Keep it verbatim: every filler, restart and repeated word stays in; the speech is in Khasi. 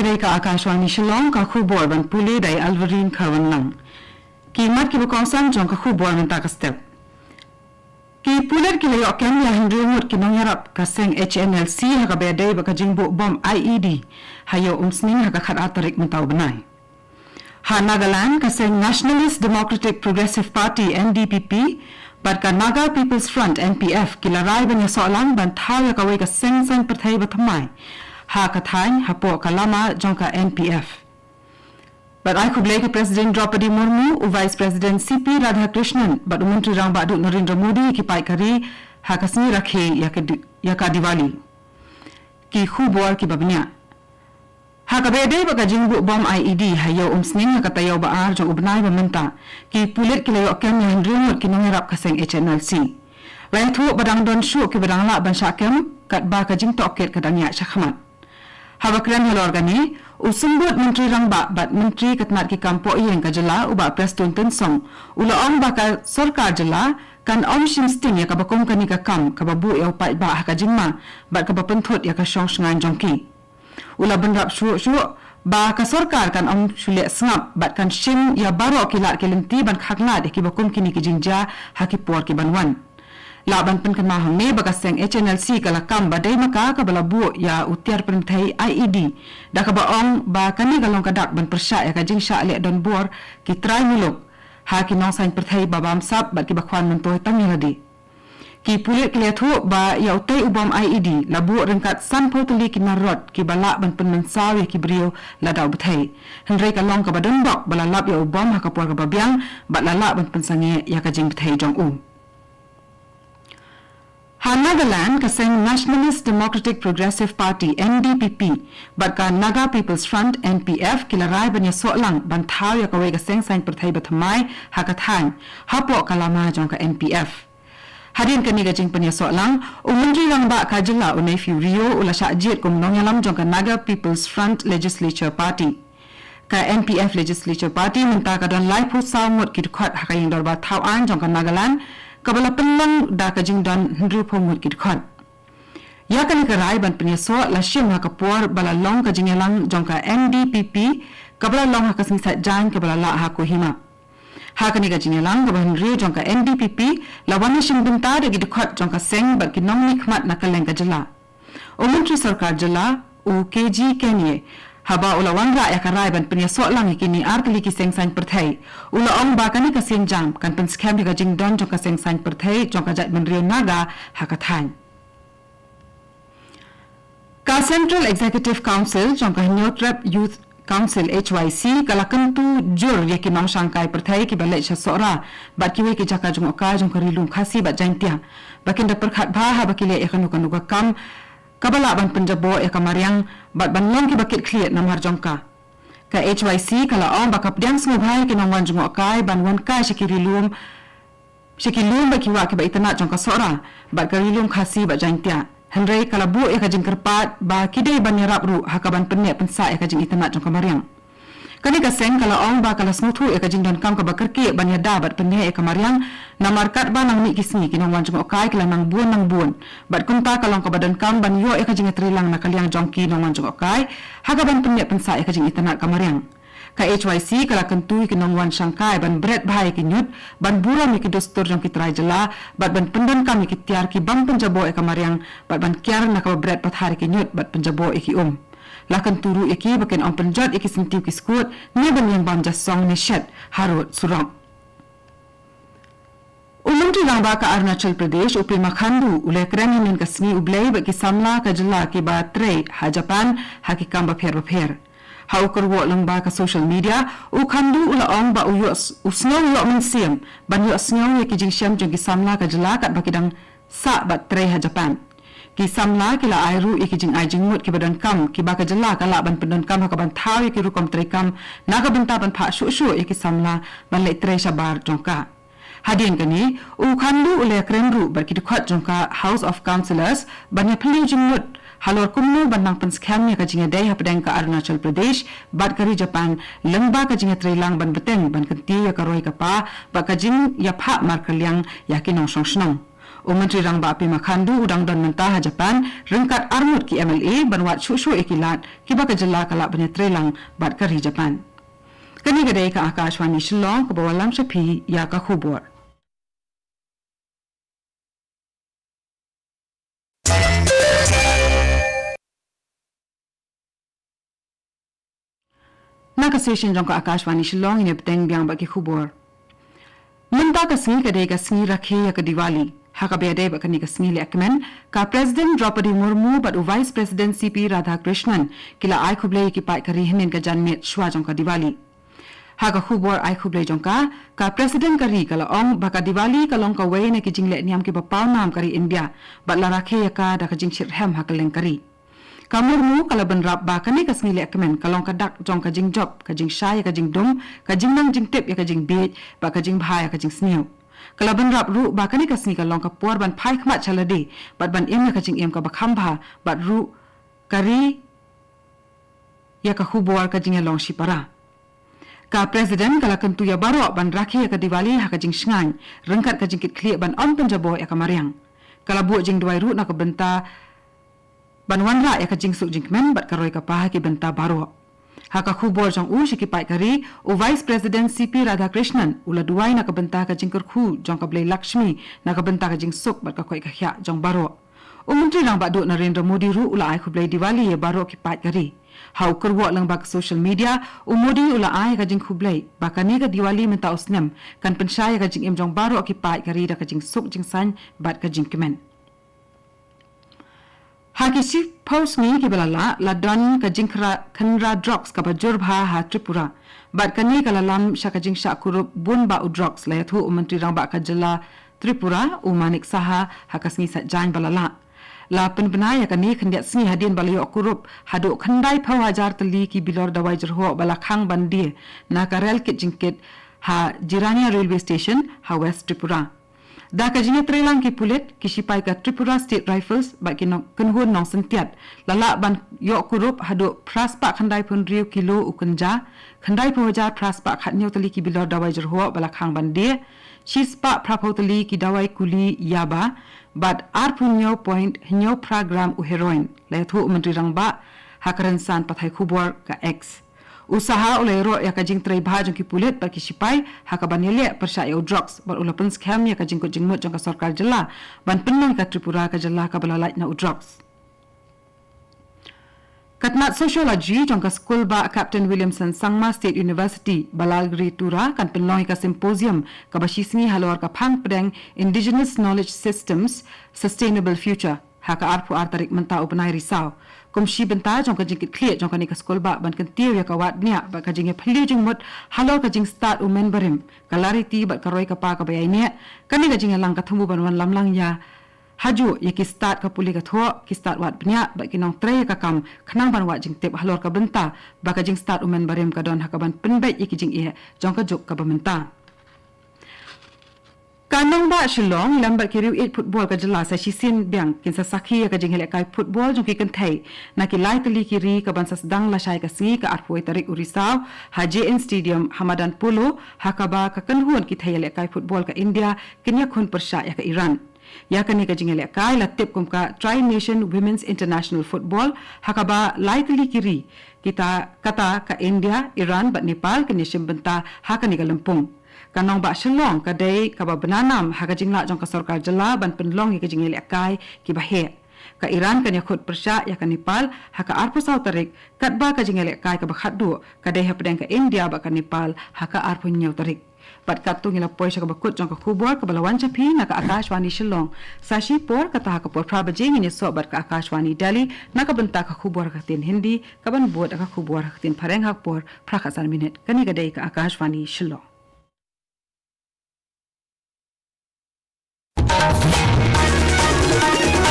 Kane ka Akashvani Shillong, ka khubor ban pule da i Alvarine Kharwanlang. Ki mat kiba kongsan jong ka khubor mynta ka step. Ki pulit ki la ïoh kem ïa hynriew ngut ki nongïarap ka seng H N L C ha kaba ïadei bad ka jingbuh bom I E D ha Ïew Umsning ha ka khatar tarik mynta u bnai. Ha Nagaland, ka seng Nationalist Democratic Progressive Party, N D P P, bad ka Naga People's Front, N P F, ki la rai ban ïasoh lang ban thaw ïa kawei ka seng saiñ pyrthei ba thymmai ha ka thaiñ hapoh ka lama jong ka N P F. Bad ai khublei ka President Droupadi Murmu, u Vice President C P Radhakrishnan bad u Myntri Rangbah Duh Narendra Modi ïa ki paidbah ka ri ha ka sngi rakhe ïa ka di-, ïa ka Diwali. Ki khubor kiba bniah. Ha kaba ïadei bad ka jingbuh bom I E D ha Ïew Umsning ha ka taïew ba ar jong u bnai ba mynta, ki pulit ki la ïoh kem ïa hynriew ngut ki nongïarap ka seng H N L C. La ïathuh ba dang don shuh kiba dang lah ban shah kem katba ka jingtohkit ka dang ïaid shakhmat. Haba kren halor kane, u Symbud Myntri Rangbah bad Myntri ka tnat ki kam pohïing ka jylla, u Bah Prestone Tynsong, u la ong ba ka sorkar jylla kan ym shim sting ïa kaba kum kane ka kam kaba buh ïa u paidbah ha ka jingma bad kaba pynthut ïa ka shong shngaiñ jong ki. U la bynrap shuh shuh ba ka sorkar kan ym shu leh sngap bad kan shim ïa baroh ki lad ki lynti ban khaklad ïa kiba kum kine ki jingjia ha ki por ki ban wan. Lah ban pynkynmaw hangne ba ka seng H N L C ka la kam ba dei ma ka kaba la buh ïa u tiar pynthei I E D da kaba ong ba kane ka long ka dak ban pyrshah ïa ka jingshah leh donbor ki trai muluk ha ki nongsaiñ pyrthei ba bamsap bad kiba khwan myntoi tang ïa lade. Ki pulit ki la ïathuh ba ïa utei u bom I E D la buh ryngkat sanphew tylli ki nar rot kiba lah ban pynmynsaw ïa ki briew lada u bthei. Hynrei ka long kaba donbok ba la lap ïa u bom ha ka por kaba biang bad la lah ban pynsangeh ïa ka jingbthei jong u. Ha Nagaland, ka seng Nationalist Democratic Progressive Party, N D P P, bad ka Naga People's Front, N P F, ki la rai ban ïasoh lang ban thaw ïa kawei ka seng saiñ pyrthei ba thymmai ha ka thaiñ hapoh ka lama jong ka N P F. Hadien kane ka jingpynïasoh lang, u Myntri Rangbah ka jylla, u Neiphiu Rio, u la shah jied kum nongïalam jong ka Naga People's Front Legislature Party. Ka N P F Legislature Party mynta ka don laiphew saw ngut ki dkhot ha ka ïing dorbar thaw aiñ jong ka Nagaland, kaba la pynlong da ka jingdon hynriewphew ngut ki dkhot. Ïa kane ka rai ban pynïasoh la shim ha ka por ba la long ka jingïalang jong ka N D P P, kaba la long ha ka sngi Saitjaiñ kaba la lah ha Kohima. Ha kane ka jingïalang kaba hynriew jong ka N D P P la wan ïashim bynta da ki dkhot jong ka seng bad ki nongmihkhmat na kylleng ka jylla. U Myntri Sorkar Jylla, u K G Kenie, haba u la wanrah ïa ka rai ban pynïasoh lang ïa kine ar tylli ki seng saiñ pyrthei, u la ong ba kane ka sienjam kan pynskhem ïa ka jingdon jong ka seng saiñ pyrthei jong ka jaitbynriew Naga ha ka thaiñ. Ka Central Executive Council jong ka Hynñiewtrep Youth Council, H Y C, ka la kyntu jur ïa ki nongshangkai pyrthei kiba leit sha Sohra bad kiwei ki jaka jngohkai jong ka Ri Lum Khasi bad Jaintia ba kin da pyrkhat bha haba ki leh ïa kano kano ka kam kaba lah ban pynjaboh ïa ka mariang bad ban long kiba kit khlieh namar jong ka. Ka H Y C ka la ong ba ka pdiang sngewbha ïa ki nongwan jngohkai ban wan kai sha ki Ri Lum sha ki lum bad ki wah kiba itynnad jong ka Sohra bad ka Ri Lum Khasi bad Jaintia. Hynrei ka la buh ïa ka jingkyrpad ba ki dei ban ïarap ruh ha kaban pynneh pynsah ïa ka jingitynnad jong ka mariang. Kane ka seng ka la ong ba ka la sngewthuh ïa ka jingdonkam kaba kyrkieh ban ïada bad pynneh ïa ka mariang, namar katba nang mih ki sngi ki nongwan jngohkai ki la nang bun nang bun. Bad kumta ka long kaba donkam ban ïoh ïa ka jingïatreilang na ka liang jong ki nongwan jngohkai ha kaban pynneh pynsah ïa ka jingitynnad ka mariang. Ka H Y C ka la kyntu ïa ki nongwan shangkai ban bret bha ïa ki ñiut, ban burom ïa ki dustur jong ki trai jylla bad ban pyndonkam ïa ki tiar ki bym pynjaboh ïa ka mariang bad ban kiar na kaba bret pathar ïa ki ñiut bad pynjaboh ïa ki um. La kyntu ruh ïa ki ba kin ym pynjot ïa ki syntiew ki skud ne ban ïeng bam ja song ne shet harud surok. U Myntri Rangbah ka Arunachal Pradesh, u Pema Khandu, u la kren hynnin ka sngi U Blei bad ki samla ka jylla kiba trei ha Japan ha ki kam bapher bapher. Ha u kyrwoh lyngba ka social media, u Khandu u la ong ba u ïoh s-, u sngew ïoh mynsiem ban ïohsngew ïa ki jingshem jong ki samla ka jylla katba ki dang sah bad trei ha Japan. Ki samla ki la ai ruh ïa ki jingai jingmut kiba donkam kiba ka jylla ka lah ban pyndonkam ha kaban thaw ïa ki rukom treikam na ka bynta ban phah shuh shuh ïa ki samla ban leit trei shabar jong ka. Hadien kane, u Khandu u la ïakren ruh bad ki dkhot jong ka House of Councillors ban ïaphylliew jingmut halor kumno ban nang pynskhem ïa ka jingïadei hapdeng ka Arunachal Pradesh bad ka ri Japan lyngba ka jingïatreilang ban bteng ban kyntiew ïa ka roi ka par bad ka jingïaphah markylliang ïa ki nongshong shnong. U Myntri Rangbah Pema Khandu u dang don mynta ha Japan ryngkat arngut ki M L A ban wad shuh shuh ïa ki lad kiba ka jylla ka lah ban ïatreilang bad ka ri Japan. Kane ka dei ka Akashvani Shillong kaba wallam sha phi ïa ka khubor. Na ka station jong ka Akashvani Shillong, ngin ïa bteng biang bad ki khubor. Mynta ka sngi ka dei ka sngi rakhe ïa ka Diwali. Ha kaba ïadei bad kane ka sngi lehkmen, ka President Droupadi Murmu bad u Vice President C P Radhakrishnan ki la ai khublei ïa ki paid ka ri hynnin ka janmiet shuwa jong ka Diwali. Ha ka khubor ai khublei jong ka, ka President ka ri ka la ong ba ka Diwali ka long kawei na ki jingleh niam kiba pawnam ka ri India bad la rakhe ïa ka da ka jingshitrhem ha kylleng ka ri. Ka Murmu ka la bynrap ba kane ka sngi lehkmen ka long ka dak jong ka jingjop, ka jingshai ïa ka jingdum, ka jingnang jingtip ïa ka jingbieit bad ka jingbha ïa ka jingsniew. Ka la bynrap ruh ba kane ka sngi ka long ka por ban phai khmat sha lade bad ban im ïa ka jingim kaba kham bha bad ruh ka ri ïa ka khubor ka jingïalong shipara. Ka President ka la kyntu ïa baroh ban rakhe ïa ka Diwali ha ka jingshngaiñ ryngkat ka jingkitkhlieh ban ym pynjabor ïa ka mariang. Ka la buh jingduwai ruh na ka bynta ban wanrah ïa ka jingsuk jingkmen bad ka roi ka par ha ki bynta baroh. Ha ka khubor jong u sha ki paid ka ri, u Vice President C P Radhakrishnan u la duwai na ka bynta ka jingkyrkhu jong ka Blei Lakshmi na ka bynta ka jingsuk bad ka koit ka khiah jong baroh. U Myntri Rangbah Duh Narendra Modi ruh u la ai khublei Diwali ïa baroh ki paid ka ri. Ha u kyrwoh lyngba ka social media, u Modi u la ai ka jingkhublei ba kane ka Diwali mynta u snem kan pynshai ïa ka jingim jong baroh ki paid ka ri da ka jingsuk jingsaiñ bad ka jingkmen. Ha ki shiphew sngi kiba la lah, la don ka jingkhynra drugs kaba jur bha ha Tripura. Bad kane ka la lam sha ka jingshah kurup bun bah u drugs, la ïathuh u Myntri Rangbah ka jylla Tripura, u Manik Saha, ha ka sngi Saitjaiñ ba la lah. La pynbna ïa kane khyndiat sngi hadien ba la ïoh kurup haduh khyndai phew hajar tylli ki bilor dawai jyrhoh ba la khang ban die na ka rel kit jingkit ha Jirania Railway Station ha West Tripura. Da ka jingïatreilang ki pulit, ki shipai ka Tripura State Rifles bad ki nong-, kynhun nongsyntiat, la lah ban ïoh kurup haduh phra spah khyndai phew hynriew kilo u kynja, khyndai phew hajar phra spah khathynñiew tylli ki bilor dawai jyrhoh ba la khang ban die, shi spah phra phew tylli ki dawai kuli yaba, bad arphew hynñiew point hynñiew phra gram u heroin, la ïathuh u Myntri Rangbah ha ka rynsan pathai khubor ka X. U Saha u la ïaroh ïa ka jingtrei bha jong ki pulit bad ki shipai ha kaban ïaleh pyrshah ïa u drugs, bad u la pynskhem ïa ka jingkut jingmut jong ka sorkar jylla ban pynlong ïa ka Tripura ka jylla kaba la lait na u drugs. Ka tnat Sociology jong ka skul bah Captain Williamson Sangma State University, Balagri Tura, kan pynlong ïa ka symposium kaba shisngi halor ka phang pdeng Indigenous Knowledge Systems, Sustainable Future, ha ka arphew ar tarik mynta u bnai Risaw. Kum shi bynta jong ka jingkitkhlieh jong kane ka skul bah ban kyntiew ïa ka wad bniah bad ka jingïaphylliew jingmut halor ka jingstad u men barim, ka lariti bad ka roi ka par kaba ïaineh, kane ka jingïalang ka thmu ban wanlam lang ïa hajuh ïa ki stad ka pule ka thoh, ki stad wad bniah bad ki nongtrei ïa ka kam, khnang ban wad jingtip halor ka bynta ba ka jingstad u men barim ka don ha kaban pynbeit ïa ki jingeh jong ka juk kaba mynta. Ka nongbah Shillong lem bad ki riew ïeit football ka jylla sa shisien biang kin sa sakhi ïa ka jingïalehkai football jong ki kynthei na ki lai tylli ki ri kaban sa sdang lashai ka sngi ka arphew wei tarik u Risaw ha J N Stadium ha madan polo, ha kaba ka kynhun ki thei ïalehkai football ka India kin ïakhun pyrshah ïa ka Iran. Ïa kane ka jingïalehkai la tip kum ka Tri Nation Women's International Football, ha kaba lai tylli ki ri, kita kata ka India, Iran bad Nepal kin ïashim bynta ha kane ka lympung. Ka nongbah Shillong ka dei kaba bna nam ha ka jinglah jong ka sorkar jylla ban pynlong ïa ka jingïalehkai kiba heh. Ka Iran kan ïakhun pyrshah ïa ka Nepal ha ka arphew saw tarik, katba ka jingïalehkai kaba khatduh ka dei hapdeng ka India bad ka Nepal ha ka arphew hynñiew tarik. Bad katto ngi la poi sha kaba kut jong ka khubor kaba la wan sha phi na ka Akashvani Shillong. Sa shi por, kata ha ka por phra baje ngin ïasoh bad ka Akashvani Delhi na ka bynta ka khubor ha ka ktien Hindi, kaban bud ha ka khubor ha ka ktien Phareng ha ka por phra khatsan minit. Kane ka dei ka Akashvani Shillong.